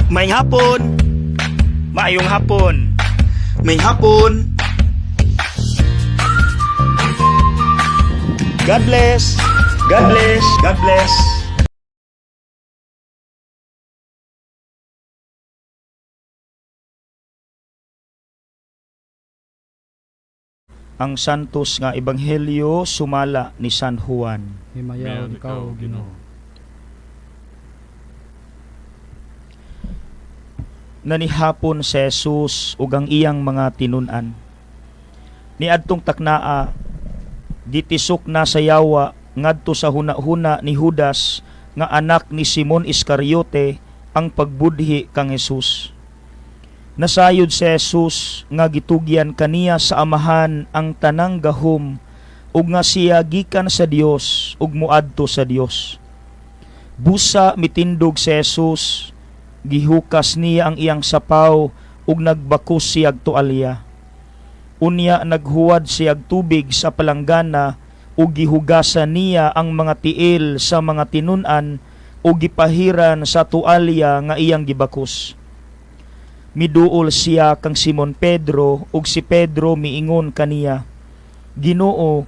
Maayong hapon. Maayong hapon. Maayong hapon. God bless. God bless. God bless. Ang Santos nga Ebanghelyo sumala ni San Juan. Himayaon ikaw, Ginoo. Nanihapon si Jesus ug ang iyang mga tinun-an. Niadtong taknaa, gitisok na sa yawa ngadto sa huna-huna ni Judas nga anak ni Simon Iscariote ang pagbudhi kang Jesus. Nasayod si Jesus nga gitugyan kaniya sa Amahan ang tanang gahom ug nga siya gikan sa Dios ug moadto sa Dios. Busa mitindog si Jesus, gihukas niya ang iyang sapaw ug nagbakos siyag tualya. Unya naghuwad siyag tubig sa palanggana ug gihugasan niya ang mga tiil sa mga tinun-an ug gipahiran sa tualya nga iyang gibakos. Miduol siya kang Simon Pedro ug si Pedro miingon kaniya, "Ginoo,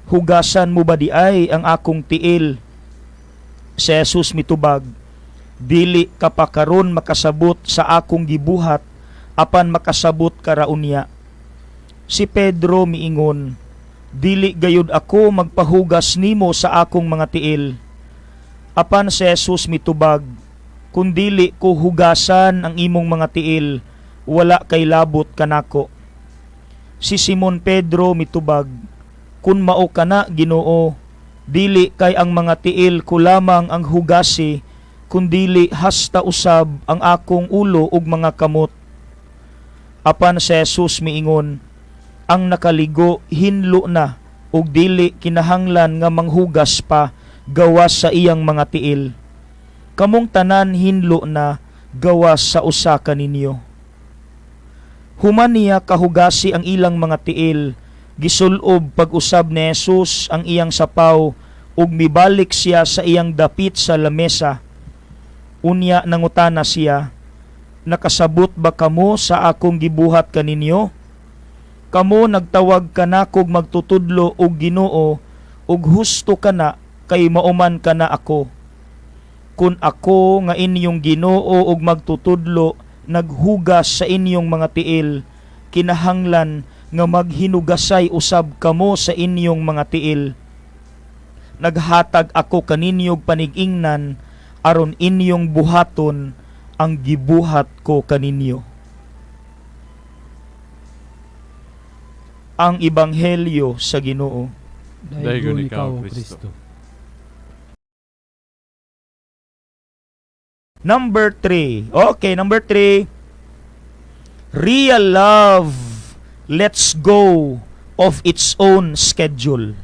hugasan mo ba di ay ang akong tiil?" Si Jesus mitubag, "Dili ka pa karon makasabot sa akong gibuhat, apan makasabot ka ra unya." Si Pedro miingon, "Dili gayud ako magpahugas nimo sa akong mga tiil." Apan si Jesus mitubag, "Kun dili ko hugasan ang imong mga tiil, wala kay labot kanako." Si Simon Pedro mitubag, "Kun mao kana, Ginoo, dili kay ang mga tiil ko lamang ang hugasi, kundili hasta usab ang akong ulo ug mga kamot." Apan si Jesus miingon, "Ang nakaligo hinlo na ug dili kinahanglan nga manghugas pa gawas sa iyang mga tiil. Kamong tanan hinlo na gawas sa usa ka ninyo." Human niya kahugasi ang ilang mga tiil, gisulob pag-usab ni Jesus ang iyang sapaw ug mibalik siya sa iyang dapit sa lamesa. Unya nangutana siya, "Nakasabot ba kamo sa akong gibuhat kaninyo? Kamo nagtawag kanakog magtutudlo og Ginoo, ug husto kana kay mauman kana ako. Kun ako nga inyong Ginoo ug magtutudlo naghugas sa inyong mga tiil, kinahanglan nga maghinugasay usab kamo sa inyong mga tiil. Naghatag ako kaninyog panig-ingnan aron inyong buhaton ang gibuhat ko kaninyo." Ang Ebanghelyo sa Ginoo. Daygon ikaw, Kristo. Number 3. Okay, number 3. Real love lets go of its own schedule.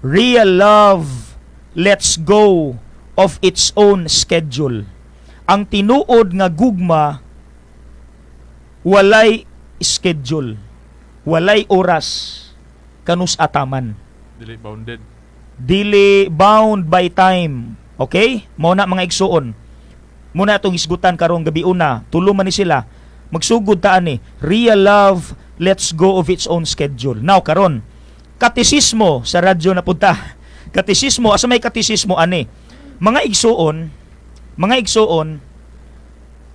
Real love lets go of its own schedule. Ang tinuod nga gugma walay schedule. Walay oras kanus ataman. Dili bounded. Dili bound by time. Okay? Mao na, mga igsuon. Muna atong isgutan karong gabi una, tulo man ni sila. Magsugod ta ani. Real love lets go of its own schedule. Now karon, katisismo sa radyo na punta. Katisismo, asa may katisismo ani? Mga igsuon,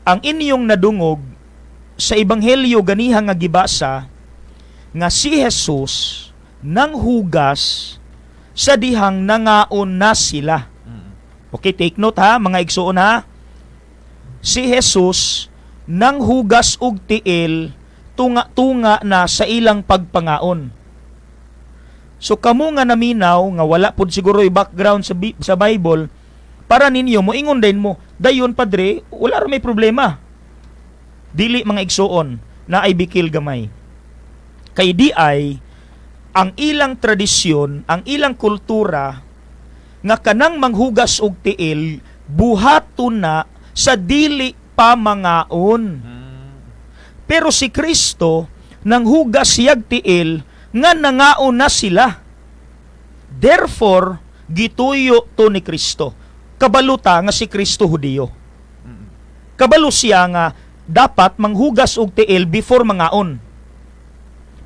ang inyong nadungog sa ebanghelyo ganiha nga gibasa nga si Jesus nang hugas sa dihang nangaon na sila. Okay, take note ha, mga igsuon ha. Si Jesus nang hugas og tiil tunga-tunga na sa ilang pagpangaon. So kamo nga naminaw nga wala pud siguro yung background sa Bible, para ninyo moingon din mo, "Dayon padre, wala ra may problema." Dili, mga igsuon, na ay bikil gamay. Kay di ay ang ilang tradisyon, ang ilang kultura nga kanang manghugas og tiil buhaton na sa dili pa mangaon. Pero si Kristo nanghugas siyag tiil nga nangaon na sila. Therefore, gituyo to ni Kristo. Kabaluta nga si Kristo Hudiyo. Kabalo siya nga dapat manghugas og tiil before mangaon.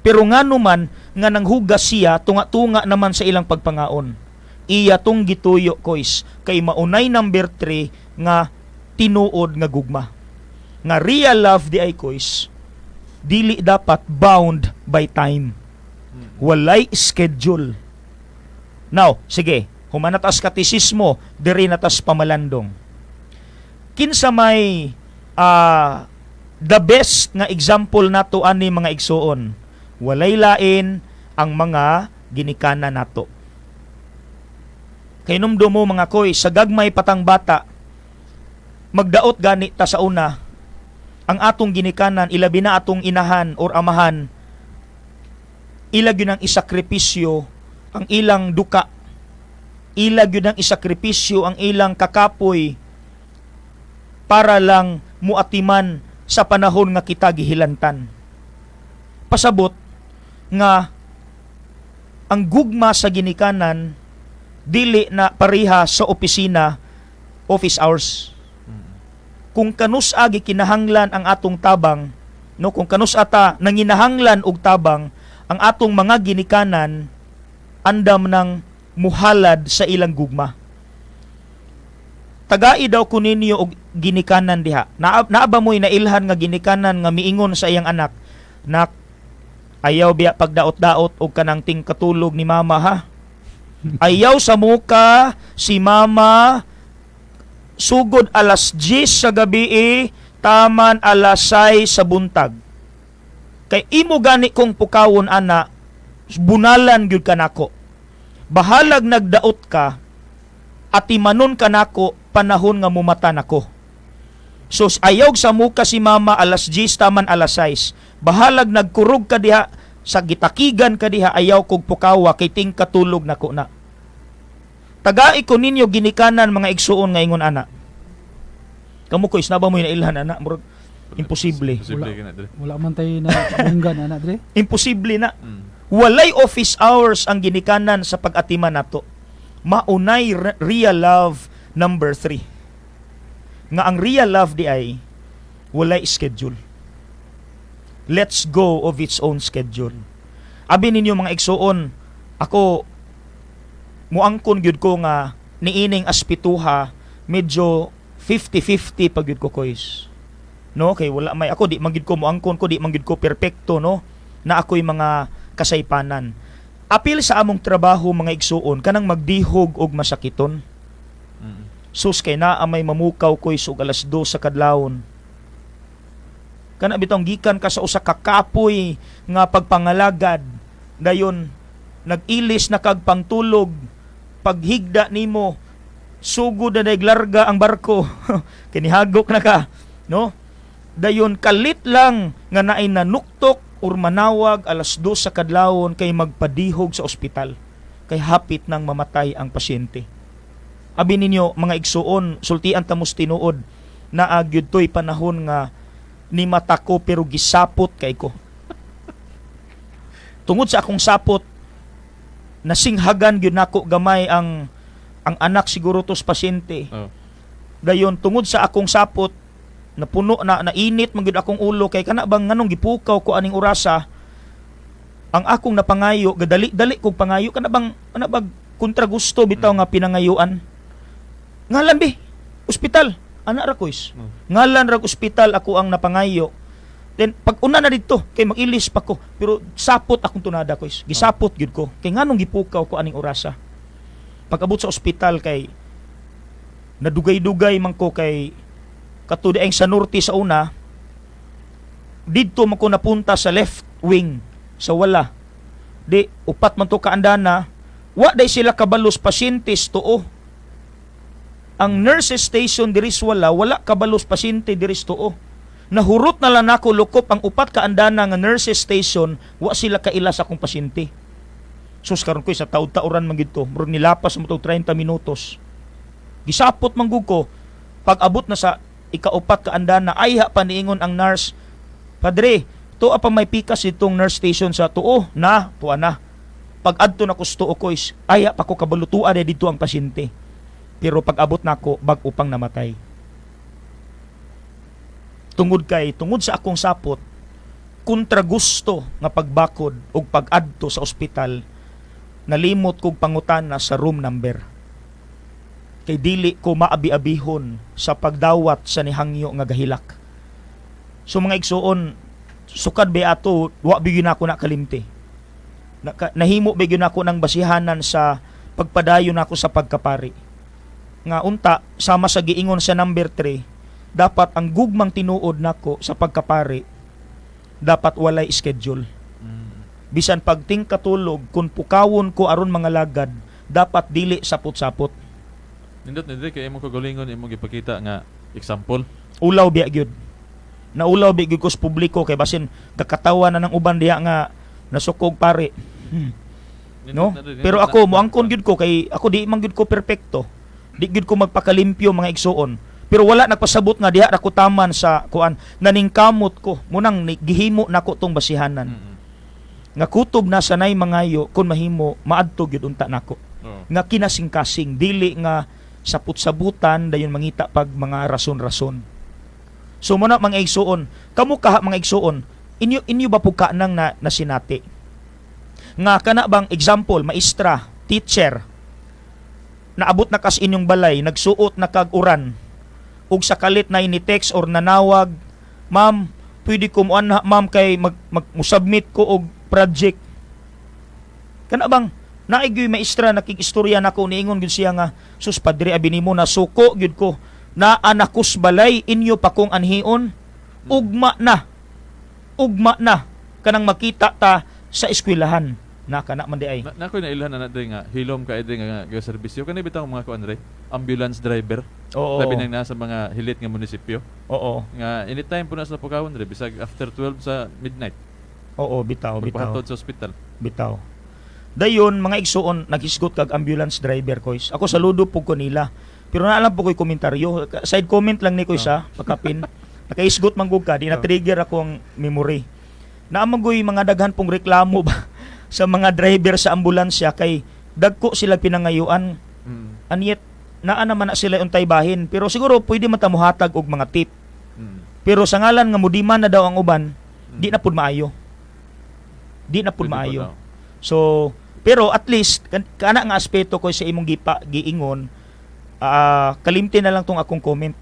Pero ngano man nga nanghugas siya tunga-tunga naman sa ilang pagpangaon? Iya tong gituyo, kois, kay maunay number 3 nga tinuod nga gugma. Nga real love diay, kois, dili dapat bound by time. Walay schedule. Now, sige, human na tas katisismo, diri na tas pamalandong. Kinsa may the best nga example nato ani, mga igsuon? Walay lain ang mga ginikanan nato. Kay numdum mo, mga koy, sa gagmay patang bata, magdaot gani ta sa una, ang atong ginikanan, ilabi na atong inahan or amahan, ila gyud ang isakripisyo ang ilang duka. Ila gyud ang isakripisyo ang ilang kakapoy para lang muatiman sa panahon nga kita gihilantan. Pasabot nga ang gugma sa ginikanan dili na pareha sa opisina, office hours. Kung kanus-a gikinahanglan ang atong tabang, no, kung kanus-a ta nanginahanglan og tabang, ang atong mga ginikanan andam ng muhalad sa ilang gugma. Tagai daw ko ninyo og ginikanan diha. Naa ba mo'y nailhan nga ginikanan nga miingon sa iyang anak, "Nak, ayaw biya pagdaot-daot og kanang ting katulog ni mama ha. Ayaw sa muka si mama sugod alas 10 sa gabi eh, taman alas 6 sa buntag. Kay imo gani kong pukawon ana, bunalan gyud ka nako. Bahalag nagdaot ka, atimanon ka nako panahon nga mumata nako." So ayaw sa muka si mama alas 10 taman alas 6. Bahalag nagkurog ka diha sa gitakigan ka diha, ayaw kog pukawa kay ting katulog nako na. Tagai ko ninyo ginikanan, mga igsuon, nga ingon ana. Kamo ko isna ba mo nailhan ana? Murag imposible. Imposible Wala. Kana dre. Wala man tayo na bunggan ana dre. Imposible na. Walay office hours ang ginikanan sa pag-atiman nato. Maunay real love number 3. Nga ang real love diay walay schedule. Let's go of its own schedule. Abi ninyo, mga igsuon, ako muangkon gyud ko nga niining aspituha medyo 50-50 pag gyud ko, koys. No, kay wala may ako, di man gyud ko muangkon ko, di man gyud ko perpekto, no. Na ako'y mga kasaypanan. Apil sa among trabaho, mga igsuon, kanang magdihog og masakiton. Sus, kay naa may mamukaw koy og alas 2 sa kadlawon. Kana bitong gikan ka sa usa ka kapoy nga pagpangalagad, dayon nag-ilis na kag pangtulog, paghigda nimo sugod na larga ang barko, kinihagok na ka, no? Dayon kalit lang nga naay nanuktok or manawag alas 2 sa kadlawon kay magpadihog sa ospital kay hapit nang mamatay ang pasyente. Abi ninyo, mga igsuon, sultian tamos tinuod, naa gyud to'y panahon nga nimata ko pero gisapot kay ko. Tungod sa akong sapot, nasinghagan gyud nako gamay ang anak siguro tos pasyente. Dayon tungod sa akong sapot, napuno na, nainit man gyud akong ulo kay kana bang nganong gipukaw ko aning orasa? Ang akong napangayo, gadali-dali kog pangayo, kana bang ana bag kontra gusto bitaw nga pinangayuan. Ngalan bi ospital ana ra, koys. Ngalan ra ospital ako ang napangayo. Then pag una na didto kay mag-ilis pa ko, pero sapot akong tunada, koys. Gisapot gyud ko kay nganong gipukaw ko aning orasa? Pag abot sa ospital kay nadugay-dugay man ko kay kato ang sa norte sa una, didto man ko napunta sa left wing sa wala di upat man to kaandana, wa day sila kabalos pasyentes tuo. Ang nurses station diri sa wala, wala kabalos pasyente diri sa tuo. Nahurot na lang nako lukop ang upat kaandana nga nurses station, wa sila kaila sa akong pasyente. Sus, karon ko sa taud-tauran man gid to, murag nilapas mo to 30 minutos. Gisapot man gud ko. Pag abot na sa ikaupat kaandana, ayha pa niingon ang nurse, "Padre, tuwa pa may pikas itong nurse station sa tuo na." Tuwa na. Pag adto na ko sa tuo, koys, ayha pa ko kabalutuan na dito ang pasyente. Pero pag abot nako, bag upang namatay. Tungod kay tungod sa akong sapot, kontra gusto nga pagbakod ug pag-adto sa ospital, nalimot kog pangutana sa room number. Kay dili ko maabi-abihon sa pagdawat sa nihangyo nga gahilak. So mga igsuon, sukad ba ato, wa gyud nako na kalimti. Nahimo ba gyud nako ng basihanan sa pagpadayon nako sa pagkapari. Nga unta sama sa giingon sa number 3, dapat ang gugmang tinuod nako sa pagkapari dapat walay schedule. Bisan pagting katulog, kung pukawon ko aron mga lagad, dapat dili sapot-sapot. Nindot ni kay imong kagalingon, imong gipakita nga example. Ulaw biya gyud. Naulaw biya gyud ko sa publiko kay basin kakatawa na ng uban diha nga nasukog pare. Nindot No? na, Dre, Pero nindot ako na. moangkon gyud ko kay ako di man gyud ko perpekto. Di gyud ko magpakalimpyo, mga igsuon. Pero wala nagpasabot nga diha ra ko taman sa kuan, naningkamot ko munang gihimo nako tong basihanan. Nga kutob na sanay mangayo, kung mahimo maadto gyud unta nako. Nga kinasingkasing, dili nga saput-sabutan, dayon mangita pag mga rason-rason. So muna, mga igsuon, kamo kaha, mga igsuon, inyo inyo ba pug ka nang na, nasinati? Nga kana bang example, maestra, teacher, naabot na kas inyong balay, nagsuot na kag uran, ug sa kalit na ini text or nanawag, "Ma'am, pwede ko mo anha, ma'am, kay mag, mag submit ko og project." Kana bang naay gyud maestra nakig-istorya nako, niingon gyud siya nga, "Sus, padre, abi nimo nasuko gyud ko. Naa na kos balay, inyo pa kong anhion. Ugma na. Ugma na kanang makita ta sa eskwelahan." Na kana man di ay. Na ako'y nailhan na dre nga hilom ka dre nga nga serbisyo kani bitaw mga kuan dre, ambulance driver. Labi nang nasa mga hilit nga munisipyo nga anytime po na sa pukawon dre, bisag after 12 sa midnight. Oo, bitaw, bitaw. Pagpahatod sa ospital. Bitaw. Dayon, mga igsuon, naghisgot kag ambulance driver, koys. Ako, saludo po ko nila. Pero naalam po ko'y komentaryo. Side comment lang ni koys ha, pagkapin. Nakaisgot man gud ka, di na trigger ako ang memory. Naamagoy mga daghan pong reklamo ba sa mga driver sa ambulansya kay dagko sila pinangayuan. And yet, naa naman na sila untay bahin. Pero siguro pwede man ta mohatag og mga tip. Pero sa ngalan nga mudiman na daw ang uban, di na pud maayo. Di na pud Pwede po maayo. daw. So, pero at least kana nga aspeto ko sa imong gipa giingon, kalimti na lang tong akong comment.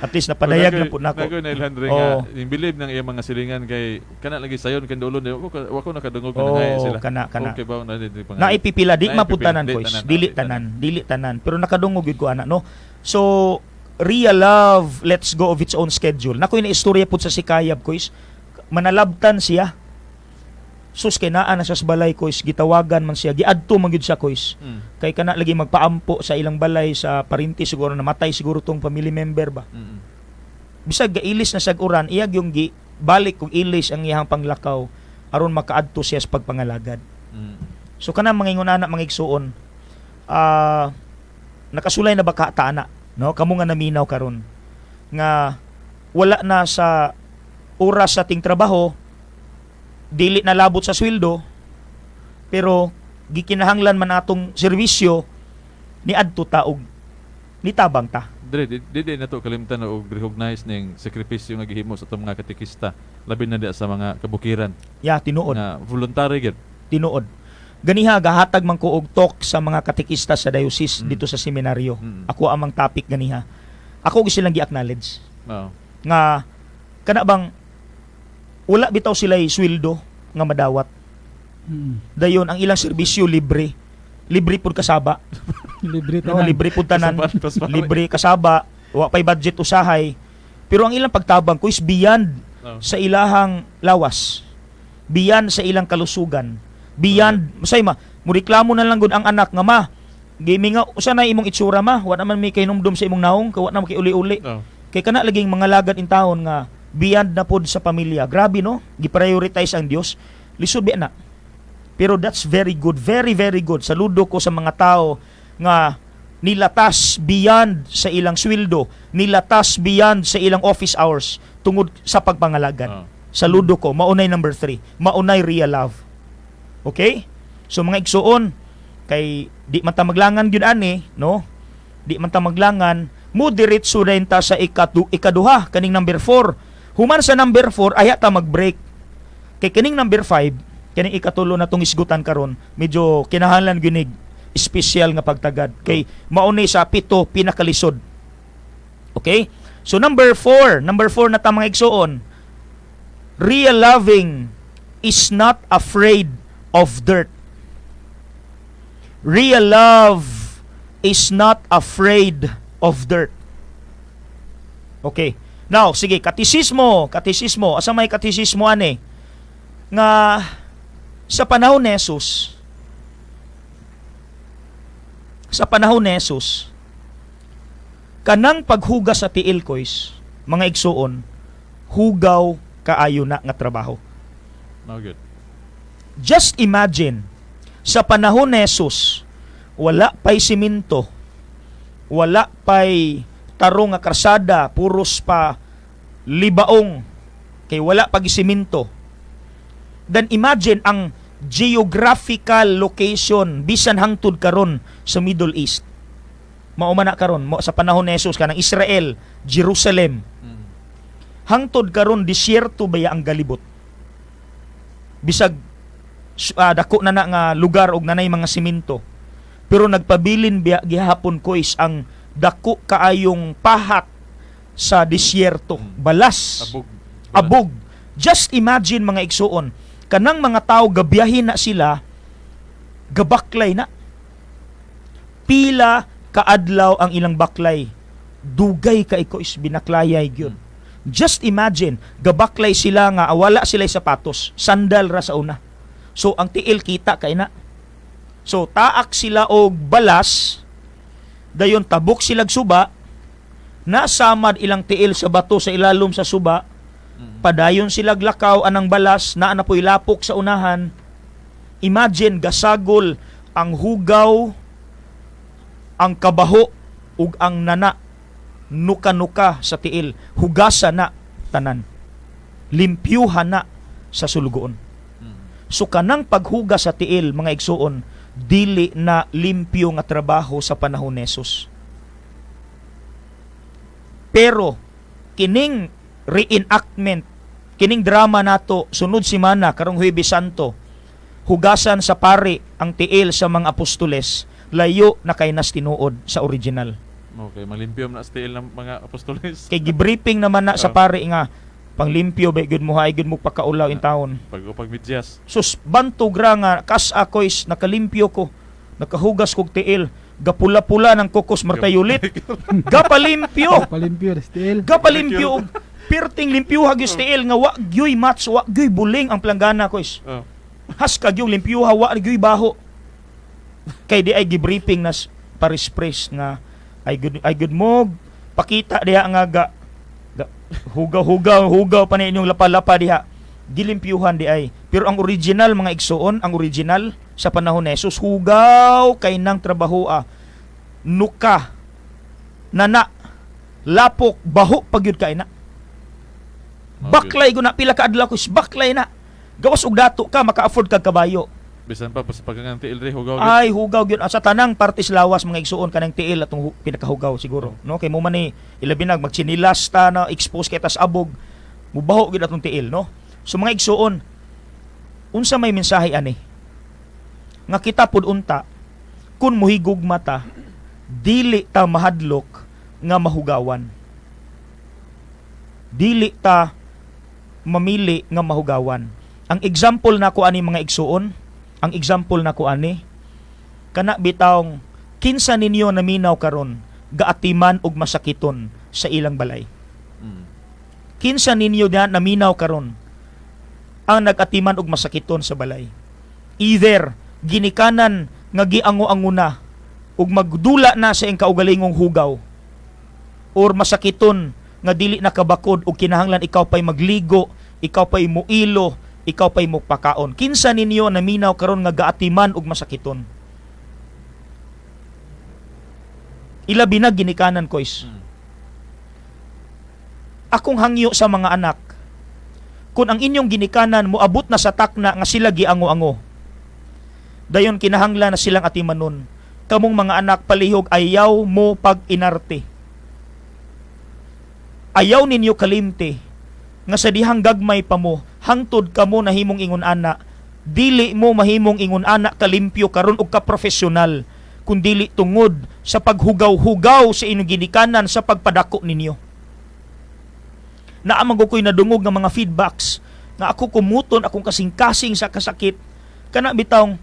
At least napadayag na pud nako. Nakoy nailhan dre nga yung believe ng iyang mga silingan kay kana lagi sayon kan dulo, wa ko nakadungog Oo, nga sila. kana kana. Okay ba na di pa Naipipila di Naipipila, mapud tanan di koys. tanan, Dili di tanan, dili tanan. Pero nakadungog gyud ko ana, no. So real love lets go of its own schedule. Nakoy na istorya pud sa Sikayab, koys. Manalabtan siya. Sus, kay naa na siya sa balay, koys, gitawagan man siya, giadto man gyud siya, koys. Kay kana lagi magpaampo sa ilang balay sa parinti siguro, namatay siguro tong family member ba. Bisag gailis na siya uran, iyag yung gi balik kung ilis ang iyang panglakaw aron makaadto siya sa pagpangalagad. So kana mga ingon ana, mga igsuon, nakasulay na ba ka ta ana, no? Kamo nga naminaw karon nga wala na sa oras sa ting trabaho, dili na labot sa sweldo, pero gikinahanglan man atong serbisyo, ni adto ta og nitabang ta. Dre, di nato kalimtan na og recognize ning sakripisyo nga gihimo sa atong mga katekista, labi na di sa mga kabukiran Ya, tinuod. nga voluntary gyud. Tinuod. Ganiha gahatag man ko og talk sa mga katekista sa diocese dito sa seminaryo. Ako amang topic ganiha. Ako gyud silang gi-acknowledge nga kana bang wala bitaw sila sweldo nga madawat. Dayon ang ilang serbisyo libre. Libre pud kasaba. Libre No, tanan. libre pud tanan. Kasabat, pas. Libre kasaba, wa pay budget usahay. Pero ang ilang pagtabang ko is beyond sa ilahang lawas. Beyond sa ilang kalusugan. Beyond, masay ma, mureklamo na lang gud ang anak nga, "Ma, giminga usa na imong itsura, ma, wa naman may kahinumdum sa imong naong, kay wa na uli-uli." Kay kana laging mga lagad in taon nga beyond na pod sa pamilya. Grabe, no? Gi-prioritize ang Dios. Lisod ba na? Pero that's very good, very very good. Saludo ko sa mga tao nga nilatas beyond sa ilang sweldo, nilatas beyond sa ilang office hours tungod sa pagpangalagad. Saludo ko, maunay number 3, maunay real love. Okay? So mga igsuon, kay di man ta maglangan gyud ani, no? Di man ta maglangan, Mo diretso rin ta sa ikaduha, kaning number 4. Human sa number 4, aya ta mag-break. Kay kining number 5, kining ikatulo na tong isgutan karon, medyo kinahanglan gyud espesyal nga pagtagad. Kay mao ni sa pito pinakalisod. Okay? So number 4, number 4 na ta, mga igsuon. Real loving is not afraid of dirt. Real love is not afraid of dirt. Okay. Now, sige, katisismo, katisismo. Asa may katisismo ani? Nga sa panahon ni Jesus, sa panahon ni Jesus, kanang paghugas sa tiil, kois, mga igsuon, hugaw kaayo na nga trabaho. No good. Just imagine, sa panahon ni Jesus, wala pa'y siminto, wala pa'y tarong nga karsada, puros pa libaong, kay wala pa siminto. Then imagine ang geographical location bisan hangtod karon sa Middle East. Mao man na karon mo sa panahon ni Jesus, kanang Israel, Jerusalem. Hangtod karon disyerto baya ang galibot. Bisag dako na na nga lugar og nanay mga simento. Pero nagpabilin biya gihapon, kois, ang dako kaayong pahat sa disyerto, balas. Abog. Abog. Just imagine, mga igsuon, kanang mga tao gabiyahin na sila, gabaklay na. Pila kaadlaw ang ilang baklay. Dugay ka iko is binaklayay gyud. Just imagine, gabaklay sila nga wala sila sapatos, sandal ra sa una. So ang tiil kita kay na. So taak sila og balas, dayon tabok silag suba, nasamad ilang tiil sa bato sa ilalom sa suba, padayon sila lakaw anang balas, naa na po'y lapok sa unahan. Imagine, gasagol ang hugaw, ang kabaho ug ang nana, nuka-nuka sa tiil. Hugasa na tanan. Limpyuhan na sa sulugoon. So kanang paghugas sa tiil, mga igsuon, dili na limpyo nga trabaho sa panahon ni Jesus. Pero kining reenactment, kining drama nato sunod semana karong Huwebes Santo, hugasan sa pari ang tiil sa mga apostoles, layo na kay nas tinuod sa original. Okay, malimpyo man na sa tiil ng mga apostoles. Kay gibriefing naman na sa pari nga panglimpyo ba gud mo, hay gud mo pakaulaw in taon. Pag pag medyas. Sus, bantog ra nga kas ako'y nakalimpyo ko. Nakahugas kog tiil. Gapula-pula ng kokos martayulit. Gapalimpyo. Palimpyo, tiil. Gapalimpyo og pirting limpyo gyud tiil nga wa gyoy match, wa gyoy buling ang planggana ko is. Haska gyud limpyo, wa gyoy baho. Kay di ay gibriefing na parish priest nga ay good mo pakita diha nga ga hugaw hugaw hugaw pa ni inyong lapa-lapa diha, gilimpyuhan di ay. Pero ang original, mga igsuon, ang original sa panahon ni Jesus, hugaw kay nang trabaho, nuka, nana, lapok, baho pagyud kay na. Baklay ko na pila ka adlaw ko, baklay na. Gawas og dato ka, maka-afford kag kabayo. Bisan pa sa pagkangang tiil rin, hugaw gyud. Ay, hugaw gyud. Sa tanang partis lawas, mga igsuon, kanang tiil atong pinakahugaw siguro, no? Kay mo man ni ilabi nag magtsinilas ta na expose kay tas abog, mubaho gyud atong tiil, no? So mga igsuon, unsa may mensahe ani? Nga kita pud unta kun muhigugma ta, dili ta mahadlok nga mahugawan. Dili ta mamili nga mahugawan. Ang example nako ani, mga igsuon, ang example nako ani, kana bitawng kinsa ninyo naminaw karon gaatiman og masakiton sa ilang balay? Kinsa ninyo na naminaw karon ang nag-atiman og masakiton sa balay? Either ginikanan nga giango-ango na ug magdula na sa iyang kaugalingong hugaw, or masakiton nga dili na kabakod ug kinahanglan ikaw pa'y magligo, ikaw pa'y muilo, ikaw pa'y mupakaon. Kinsa ninyo naminaw karon nga gaatiman og masakiton? Ilabi na ginikanan, kois. Akong hangyo sa mga anak, kung ang inyong ginikanan moabot na sa takna nga sila giango-ango, dayon kinahanglan na silang atimanon, kamong mga anak, palihog ayaw mo pag-inarte. Ayaw ninyo kalimti nga sa dihang gagmay pa mo, hangtod kamo nahimong ingon ana, dili mo mahimong ingon ana kalimpyo karon og ka-profesional kun dili tungod sa paghugaw-hugaw sa inyong ginikanan sa pagpadako ninyo. Naa man ko'y nadungog nga mga feedbacks nga ako kumuton akong kasing-kasing sa kasakit, kana bitawng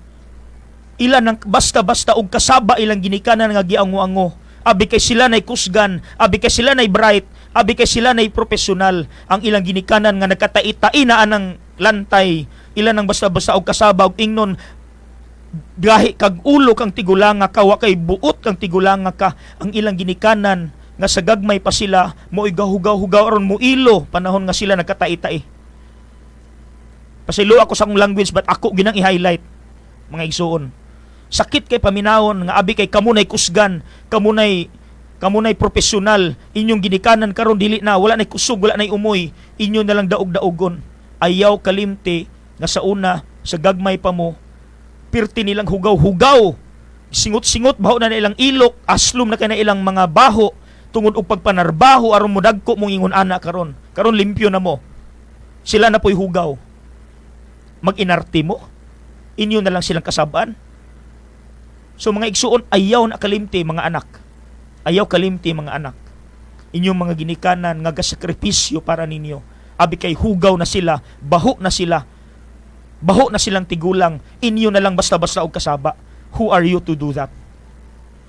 ilan ng basta-basta og kasaba ilang ginikanan nga giango-ango, abi kay sila nay kusgan, abi kay sila nay bright, abi kay sila nay profesional. Ang ilang ginikanan nga nagkatai-tai na anang lantay, ilan ang basta-basta og kasaba og ingnon, "Gahi kag ulo kang tigulanga ka, wa kay buot kang tigulanga ka." Ang ilang ginikanan nga sa gagmay pa sila mo'y gahugaw-hugaw aron mo ilo panahon nga sila nagkatai-tai. Pasaylo ako sa akong language, but ako ginang i-highlight, mga igsuon. Sakit kay paminawon nga abi kay kamo nay kusgan, kamo nay profesional, inyong ginikanan karon dili na, wala nay kusog, wala nay umoy, inyo na lang daog-daogon. Ayaw kalimti nga sa una, sa gagmay pa mo, pirti nilang hugaw-hugaw, singot-singot baho na ilang ilok, aslom na kay na ilang mga baho tungod og pagpanarbaho aron modagko mong ingon ana karon. Karon limpyo na mo, sila na po'y hugaw. Mag-inarte mo, inyo na lang silang kasabaan. So mga igsuon, ayaw na kalimti, mga anak. Ayaw kalimti, mga anak. Inyong mga ginikanan nga gasakripisyo para ninyo. Abi kay hugaw na sila, baho na sila. Baho na silang tigulang, inyo na lang basta-basta og kasaba. Who are you to do that?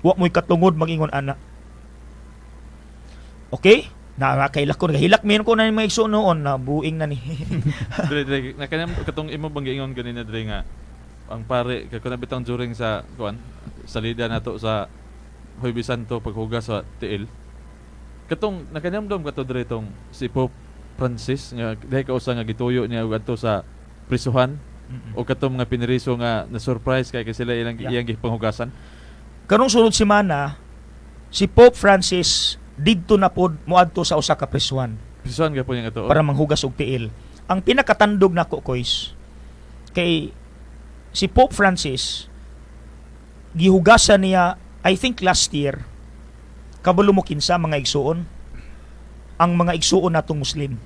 Wa mo'y katungod magingon ana. Okay? Nakakailak ko, nagahilak min ko na yung mga igsuon noon, na buing na ni. Dre, dre, na kanyang katong imo bang giingon ganina, dre, nga ang pare kay kuna bitang during sa kuan salida nato sa Huwebes Santo, paghugas sa tiil, katong nakanyamdom kato dre, tong si Pope Francis nga dahil kausa nga gituyo niya og adto sa prisuhan o katong mga piniriso nga na surprise kay kay sila ilang iyang gipanghugasan. Karong sunod semana, si Pope Francis didto na pod moadto sa usa ka prisuhan. Prisuhan gyapon niya ato. Para manghugas og tiil. Ang pinakatandog nako, Koys, kay si Pope Francis gihugasan niya, I think last year. Kabalo mo kinsa, mga igsuon, ang mga igsuon natong Muslim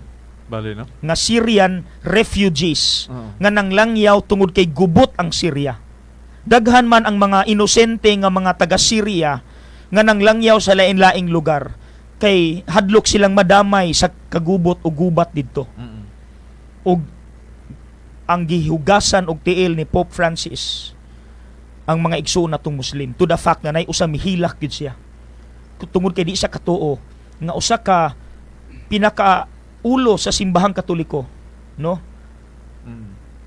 Bali, no? nga Syrian refugees nga nanglangyaw tungod kay gubot ang Syria. Daghan man ang mga inosente nga mga taga Syria nga nanglangyaw sa lain-laing lugar kay hadlok silang madamay sa kagubot o gubat didto. Ug ang gihugasan og tiil ni Pope Francis ang mga igsuon natong Muslim, to the fact nga nay usa mihilak gyud siya. Tungod kay di siya katuo nga usa ka pinaka ulo sa Simbahang Katoliko, no?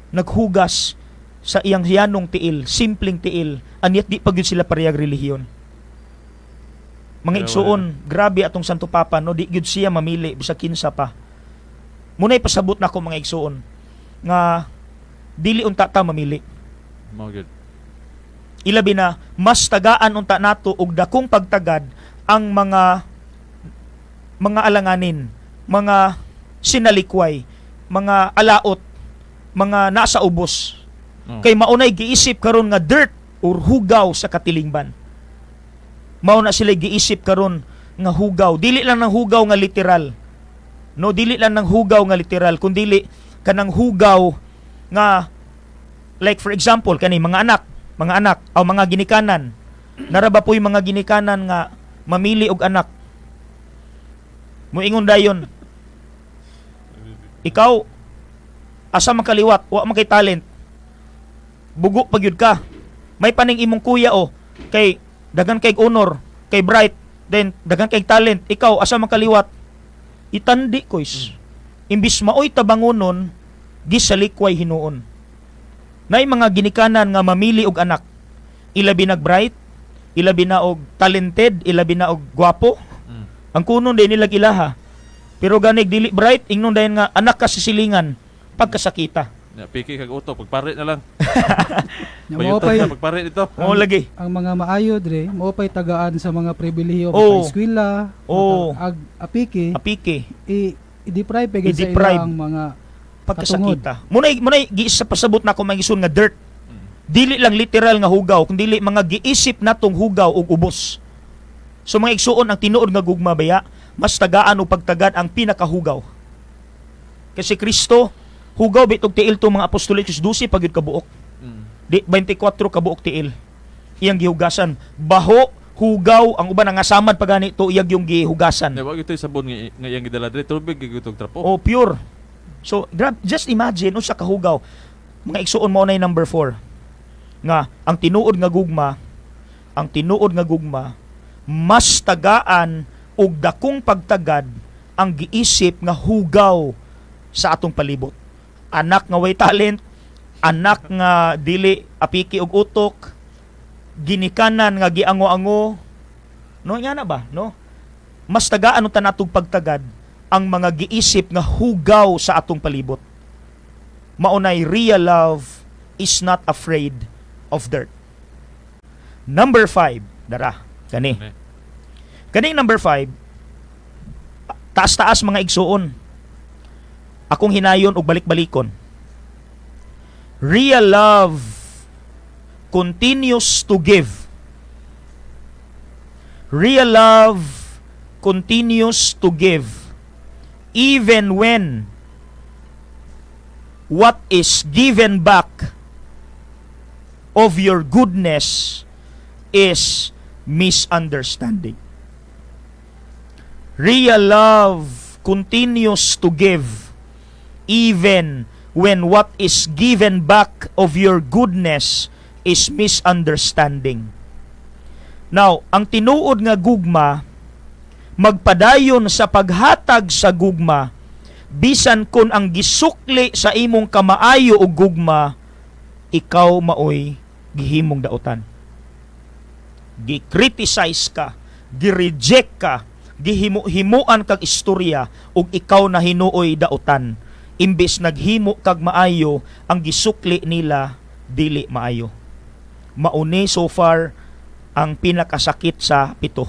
Naghugas sa iyang yanong tiil, simpleng tiil, anyat di pa gyud sila parehag relihiyon. Mga igsuon, grabe atong Santo Papa, no? Di gyud siya mamili bisag kinsa pa. Muna'y pasabot nako, mga igsuon, nga dili unta ta mamili. Mao gyud. Ilabi na mas tagaan unta nato og dakong pagtagad ang mga alanganin, mga sinalikway, mga alaot, mga nasa ubos. Kay maunay giisip karon nga dirt or hugaw sa katilingban. Mao na sila giisip karon nga hugaw. Dili lang ng hugaw nga literal. No, dili lang ng hugaw nga literal, kundili kanang hugaw nga like for example kani mga anak o mga ginikanan. Naraba po'y mga ginikanan nga mamili og anak. Muingon dayon, "Ikaw, asa man kaliwat, wa man kay talent. Bugo pa gyud ka. May paning imong kuya o kay daghan kay honor, kay bright, then daghan kay talent. Ikaw, asa man kaliwat?" Itandi, Koys. Imbis maoy tabangonon, gisalikway hinuon. Nay mga ginikanan nga mamili og anak. Ilabi nag bright, ilabi na og talented, ilabi na og gwapo. Ang kunon din nila ilaha. Pero ganig dili bright, ingnon dayon nga anak ka sa silingan pagkasakita. Ya, piki kag utok, pagpare na lang. Nya mao Bayutan pay na pagpare dito. Oo lagi. Ang mga maayo dre, mao pay tagaan sa mga pribilehiyo, maka-eskwela, ag apiki, Apiki, i i-deprive pa gyud sa I-deprive. ilang mga pagkasakita. Munay giisa pasabot na ako, mga igsoon, nga dirt. Dili lang literal nga hugaw, kundi mga giisip natong hugaw og ubos. So mga igsuon, ang tinuod nga gugma baya, mas tagaan og pagtagad ang pinakahugaw. Kasi Kristo, hugaw bitog tiil to mga apostoles, 12 pa gyud kabuok. Di 24 kabuok tiil. Iyang gihugasan. Baho, hugaw, ang uban nga samad pa gani to iyang yung gihugasan. Wa gyud sabon nga iyang gidala dre, tubig gyud tog trapo. Oh, pure. So, grab, just imagine unsa kahugaw. Mga igsuon, mo na number 4. Nga ang tinuod nga gugma, ang tinuod nga gugma mas tagaan og dakong pagtagad ang giisip nga hugaw sa atong palibot. Anak nga way talent, anak nga dili apiki og utok, ginikanan nga giango-ango. No, nga na ba, no? Mas tagaan unta natong pagtagad ang mga giisip nga hugaw sa atong palibot. Maunay real love is not afraid of dirt. Number 5, dara, kani. Kani. Kani number 5, taas-taas, mga igsuon. Akong hinayon og balik-balikon. Real love continues to give. Real love continues to give even when what is given back of your goodness is misunderstanding. Real love continues to give even when what is given back of your goodness is misunderstanding. Now, ang tinuod nga gugma magpadayon sa paghatag sa gugma bisan kun ang gisukli sa imong kamaayo o gugma, ikaw maoy gihimong dautan. Gi-criticize ka, gi-reject ka, gihimo-himuan kag istorya ug ikaw na hinuoy dautan. Imbes naghimo kag maayo, ang gisukli nila dili maayo. Mauni so far ang pinakasakit sa pito.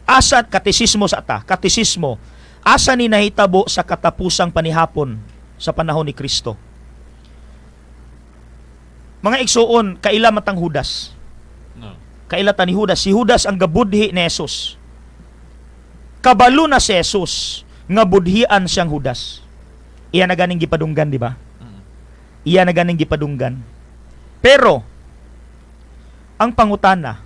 Asa katisismo sa ta? Katisismo. Asa ni nahitabo sa katapusang panihapon sa panahon ni Kristo? Mga igsuon, kaila matang Judas. No. Kaila ta ni Judas. Si Judas ang gabudhi ni Jesus. Kabalo na si Jesus nga budhian siyang Judas. Iya na ganing gipadunggan, di ba? Mm. Iya na ganing gipadunggan. Pero ang pangutana,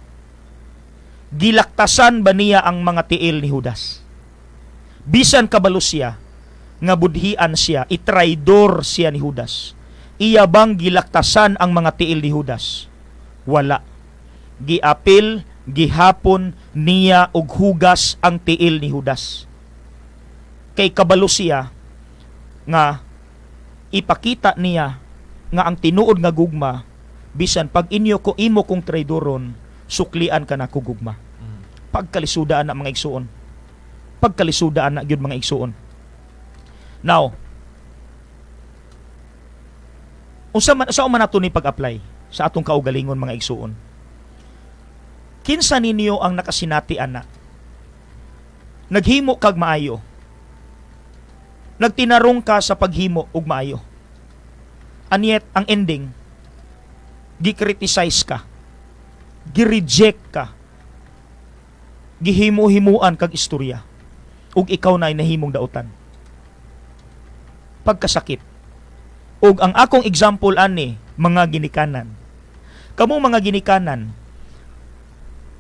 gilaktasan ba niya ang mga tiil ni Judas? Bisan kabalo siya nga budhian siya, itraidor siya ni Judas. Iya bang gilaktasan ang mga tiil ni Judas? Wala. Giapil, gihapon niya og hugas ang tiil ni Judas. Kay kabalo siya nga ipakita niya nga ang tinuod nga gugma, bisan pag inyo ko imo kong traidoron, suklian ka na ko gugma. Pagkalisudaan na, mga igsuon. Pagkalisudaan na gyud, mga igsuon. Now, unsa man sa man nato ni pag-apply sa atong kaugalingon, mga igsuon? Kinsa ninyo ang nakasinati ana? Naghimo kag maayo, nagtinarong ka sa paghimo og maayo, and yet ang ending, gi-criticize ka, gi-reject ka, gihimo-himuan kag istorya, ug ikaw na ay nahimong dautan. Pagkasakit. Ug ang akong example ani, mga ginikanan. Kamo mga ginikanan,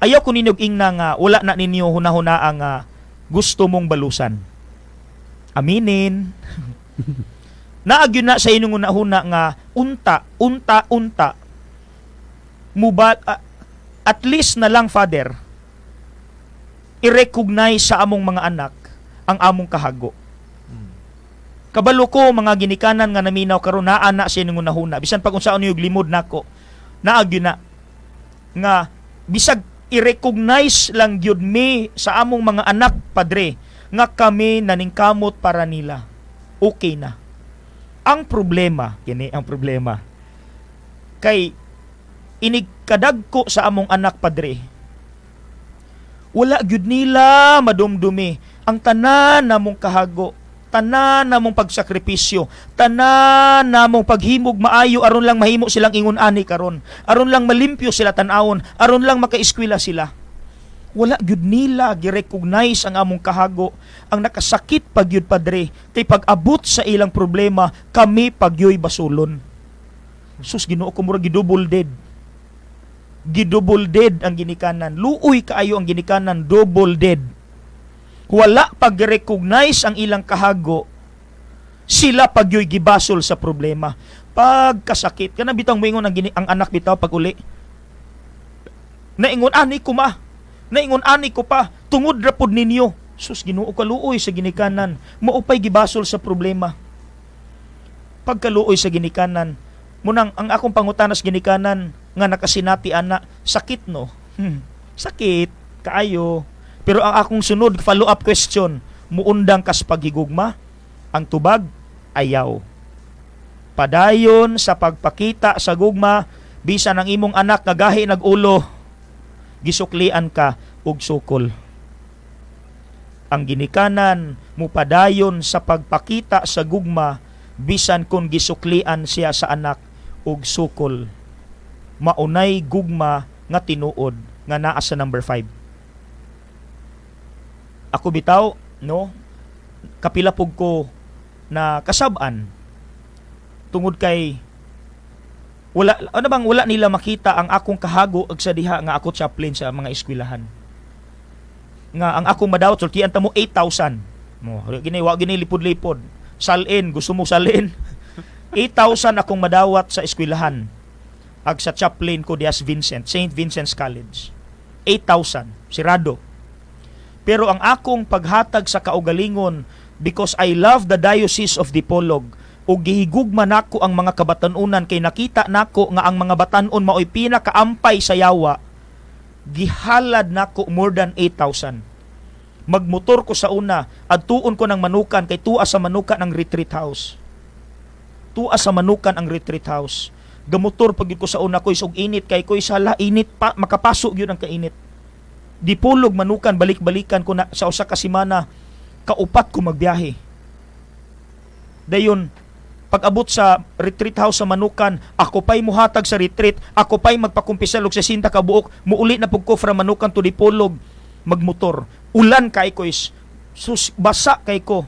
ayaw ko ninyo ingna nga wala na ninyo hunahuna nga gusto mong balusan. Aminin. Naagyon na sa inyong hunahuna nga unta, unta, unta muba, at least na lang, Father, i-recognize sa among mga anak ang among kahago. Kabalo ko, mga ginikanan nga naminaw karon, naa na sa inyong hunahuna bisan pag unsaon niyo limod nako, naagyon na nga bisag i-recognize lang gyud mi sa among mga anak, Padre, nga kami naningkamot para nila, okay na. Ang problema kini, ang problema kay inig kadagko sa among anak, Padre, wala gyud nila madumdumi ang tanan namong kahago, tanan namong pagsakripisyo, tanan namong paghimog maayo aron lang mahimo silang ingon ani karon, aron lang malimpyo sila tan-awon, aron lang makaeskwela sila. Wala gyud nila gi-recognize ang among kahago. Ang nakasakit pa gyud, Padre, kay pag-abot sa ilang problema, kami pagyoy basulon. Sus, Ginoo ko, murag gi-double dead. Gi-double dead ang ginikanan. Luoy kaayo ang ginikanan, double dead. Wala pag-recognize ang ilang kahago, sila pagyoy gibasol sa problema. Pagkasakit, kana bitang moingon ang anak bitaw pag uli. Naingon ani ko, ma. Naingon ani ko pa, tungod ra pud ninyo. Sus, Ginoo, kaluoy sa ginikanan, mao pay gibasol sa problema. Pagkaluoy sa ginikanan, munang ang akong pangutana sa ginikanan nga nakasinati ana, "Sakit, no?" Sakit kaayo. Pero ang akong sunod follow up question, "Muundang kas paghigugma?" Ang tubag, ayaw. Padayon sa pagpakita sa gugma bisan ang imong anak nga gahi nag-ulo, gisuklian ka og sukol. Ang ginikanan mupadayon sa pagpakita sa gugma bisan kung gisuklian siya sa anak og sukol. Maunay gugma nga tinuod nga naa sa number 5. Ako bitaw, no, kapila pug ko na kasab-an tungod kay wala, ano bang, wala nila makita ang akong kahago ag sa diha nga ako chaplain sa mga eskwelahan nga ang akong madawat, sultian ta mo, 8,000 mo gini, wa gini lipod-lipod, salin gusto mo salin, 8,000 akong madawat sa eskwelahan ag sa chaplain ko dias Vincent St. Vincent's College, 8,000 sirado. Pero ang akong paghatag sa kaugalingon, because I love the Diocese of Dipolog ug gihigugma nako ang mga kabatanunan kay nakita nako nga ang mga batanon maoy pinakaampay sa yawa, gihalad nako more than 8,000. Magmotor ko sa una, adtuon ko ng Manukan kay tua sa Manukan ang retreat house. Tua sa Manukan ang retreat house. Gamotor pag ko sa una ko og init kay koy sala init pa, makapaso gyud ang kainit. Dipolog, Manukan, balik-balikan ko na sa usa ka semana, kaupat ko magbiyahe. Dayon pag-abot sa retreat house sa Manukan, ako pa'y muhatag sa retreat, ako pa'y magpakumpisal og 60 ka buok, muuli na pug ko from Manukan to Dipolog, magmotor. Ulan kay ko is, sus, basa kay ko.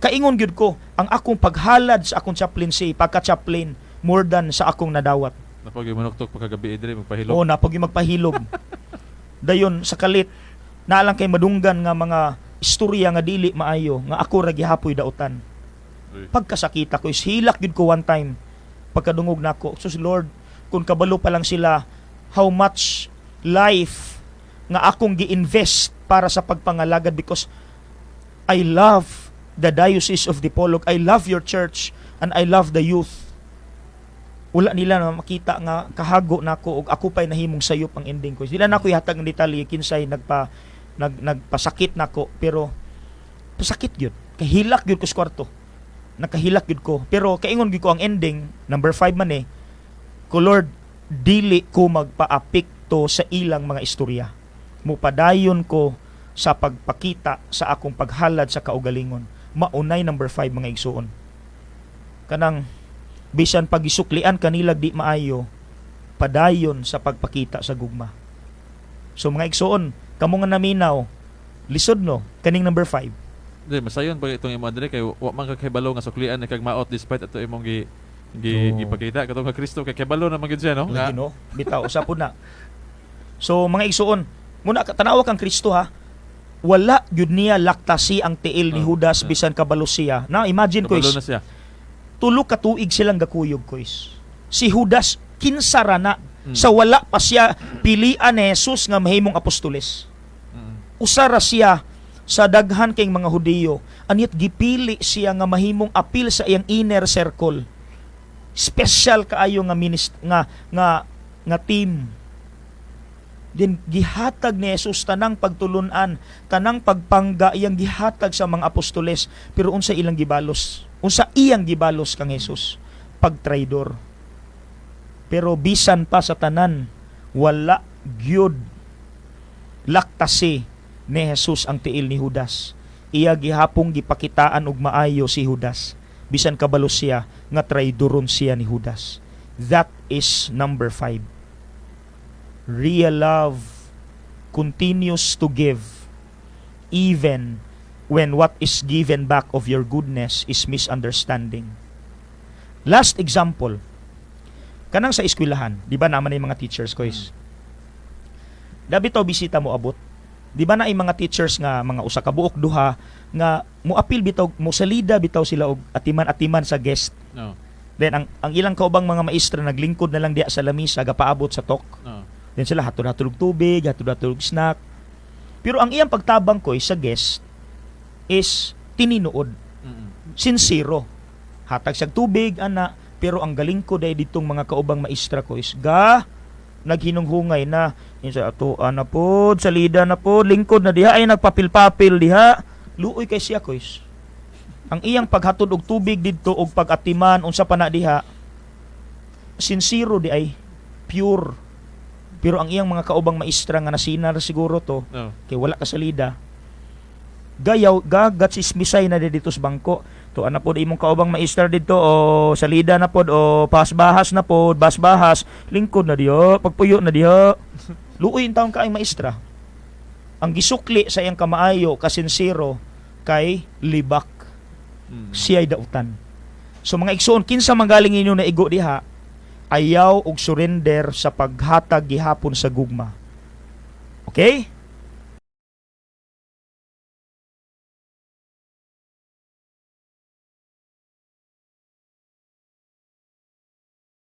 Kaingon gyud ko, ang akong paghalad sa akong chaplaincy, pagka-chaplain, more than sa akong nadawat. Napag manuktok pagkagabi diri magpahilom. Oo, napag magpahilom. Dayon sa kalit, naalang kay madunggan nga mga istorya nga dili maayo, nga ako ra gihapoy dautan. Uy. Pagkasakita ko is hilak gyud ko one time pagkadungog nako. Sus Lord, kung kabalo pa lang sila how much life nga akong gi-invest para sa pagpangalagad, because I love the Diocese of Dipolog, I love your church and I love the youth. Wala nila na makita nga kahago nako ug ako pa'y nahimong sayop ang ending ko. Sila nako ihatag ang detalye kinsay nagpasakit nako, pero pasakit gyud, kahilak gyud ko sa kwarto, nakahilak gyud ko. Pero kaingon gyud ko, ang ending number 5 man eh ko, "Lord, dili ko magpaapekto sa ilang mga istorya. Mupadayon ko sa pagpakita sa akong paghalad sa kaugalingon." Maunay number 5, mga igsuon, kanang bisan pagisuklian kanila di maayo, padayon sa pagpakita sa gugma. So mga igsuon, kamo nga naminaw, lisod no kaning number 5. Di masayon pag itong imo, Andre, kay wa man ka kahibalo nga suklian ni kag maot despite ato imong gi gi gipakita katong ka Kristo kay kabalo na man gyud siya, no? Lagi no, bitaw usa pud na. So mga igsuon, muna tanawa kang Kristo ha. Wala gyud niya laktasi ang tiil ni Judas bisan kabalo siya. Na imagine ko Kabalo is na siya. 3 ka tuig silang gakuyog ko is. Si Judas kinsa ra na sa wala pa siya pilian ni Jesus nga mahimong apostoles. Usa ra siya sa daghan kay mga Hudiyo. Anyat gipili siya nga mahimong apil sa iyang inner circle. Special kaayo nga nga nga nga team. Din gihatag ni Jesus tanang pagtulunan, tanang pagpangga iyang gihatag sa mga apostoles, pero unsa ilang gibalos? Unsa iyang gibalos kang Jesus? Pagtraidor. Pero bisan pa sa tanan, wala gyud laktasi ni Jesus ang tiil ni Judas. Iya gihapong gipakitaan og maayo si Judas. Bisan kabalo siya nga traidoron siya ni Judas. That is number 5. Real love Continues to give even when what is given back of your goodness is misunderstanding. Last example, kanang sa eskwelahan, di ba naman yung mga teachers ko is, dabi to bisita mo abot. Di ba na yung mga teachers nga mga usa ka buok, duha nga mo apil bitaw, mo salida bitaw sila og atiman-atiman sa guest. No. Then ang ilang kaubang mga maestra naglingkod na lang diya sa lamisa, gapaabot sa talk. No. Then sila hatod-hatod og tubig, hatod-hatod og snack. Pero ang iyang pagtabang ko sa guest is tininuod, sincero. Hatag siyag tubig ana, pero ang galing ko dahil ditong mga kaubang maestra ko is ga naghinunghungay na yun sa ato ana pod, salida na pod, lingkod na diha, ay nagpapil-papil diha. Luoy kay siya ko is. Ang iyang paghatod og tubig didto og pag-atiman unsa pa na diha, sincero di ay, pure. Pero ang iyang mga kaubang maestra nga nasinar siguro to No. kay wala ka salida, gayaw gagatsismisay na dito sa bangko to ana pod imong kaubang maestra didto o salida na pod o pasbahas na pod, basbahas, lingkod na diha, pagpuyo na diha. Luoy in taon kaayong maestra. Ang gisukli sa iyang kamaayo, kasinsero, kay libak. Siya'y dautan. So mga igsoon, kinsa man galing inyo na igo diha, ayaw og surrender sa paghatag gihapon sa gugma. Okay?